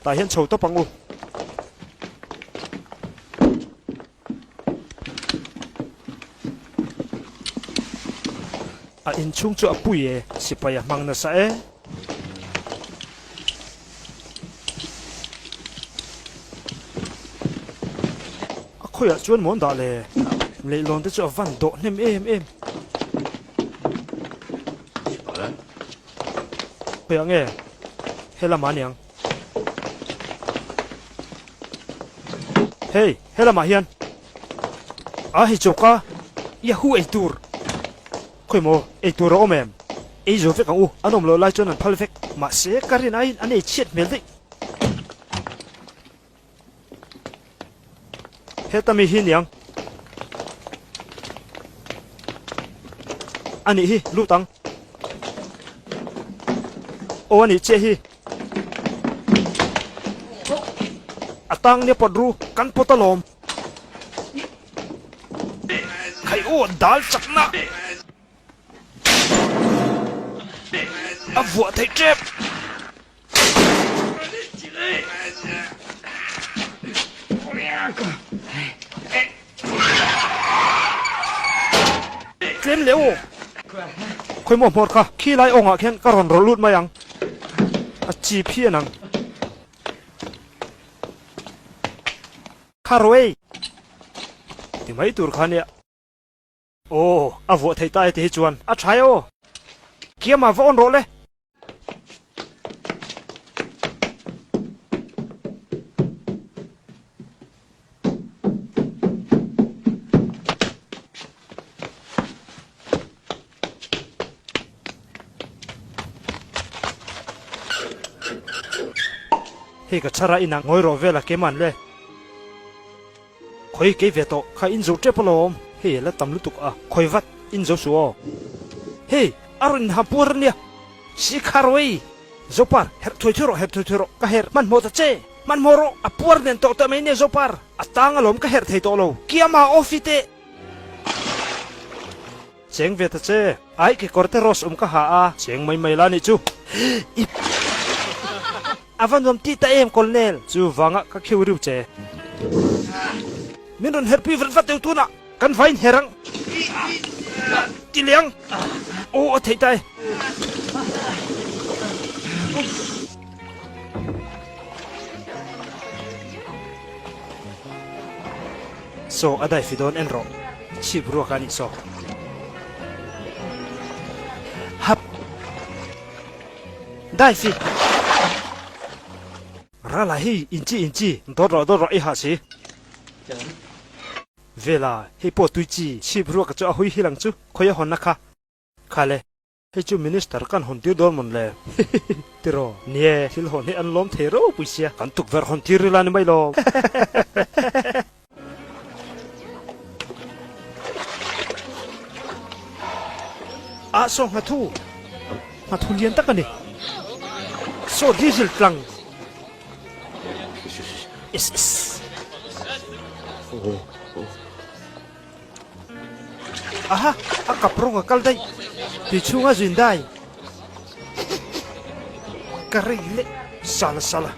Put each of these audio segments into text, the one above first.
Tah hian chho tawp ang u. A inchhung chu a pui e, sipai a hmang nasa e. A khawiah chuan mawn dah le? Leihlawn te chu a van dawh hnem em em. Khawiah nge? Helamah aniang. Hei, helamah hian. A hei choka, Yahoo eitur. Khawi maw, eitur a awm em? Ei zo vek ang u, an awm loh lai chuan an phal vek. Mahse, ka rin aiin an ei chhiat hmel daih. Heta mi hi niang. A nih hi, lut ang. Aw a nih chiah hi. A tang nia pawt ru, kan pawt alawm. Khai aw, dal chakna. A vuah theih tep. Tlem leh aw. Khawi maw hmawr kha khi lai awngah khian ka rawn rawlh lut mai ang. A chi phian ang. Kha rawh ei. Ti mai tur kha nia. Aw, a vuah thei ta e ti hi chuan a tha e aw. Kiama va awn rawh le. Hei ka chhara inah ngawi rawh vel a keman le. Khawi kei ve tawh kha in zo tep alawm. Hei la tam lutuk a, khawi vat in zo suh aw. Hei a rawn inham puar ania. Si kha rawih. Zopar, herh thuai thuai rawh, herh thuai thuai rawh, ka herh hmanhmawh ta che. Hmanhmawh rawh, a puar nen tawh tawh mai ania Zopar. A tang alawm ka herh thei tawh lo. Kiama off i teh. Cheng ve ta che. Ai kekawr te rose awm ka ha a. Cheng mai mai la nih chu. Ip. A va nuam tih ta em Colonel. Chu vanga ka khiu riu che. Min rawn herh pui vat vat deuh tunah kan vain her ang. Ti leh ang. Aw a theih ta e. Saw a dai fi dawn en rawh. Chhip ruak a nih saw. Hap. Dai fi. Rala hi inchi inchi dawt rawh dawt rawh i hah si. Vela, hei pawh tui chi chhip ruak chu a hui hil ang chu, khawi a hawnna kha. Khale. Hei chu Minister kan hawn tir dawn mawn le? Hihihi. Tiraw? Nie, thil hawn hi an lawm thei ropui sia. Kan tukverh hawn tir ila ni mai lo. Hihihi. Ah saw nghathu. Nghathu lian tak a ni. Saw diesel tlang. Is is. Aha, a kap rawng a kal daih. Tui chhunga zin dai. Ka rei leh sala sala.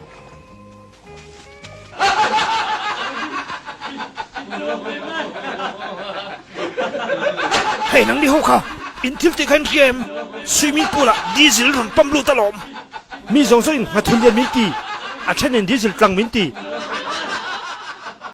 Hei nang ni ho kha, in thil tih kha in hria em? Swimming pool ah diesel rawn pump lut alawm. Mi zawng zawng in nghathul lian min ti, a then in diesel tlang min ti.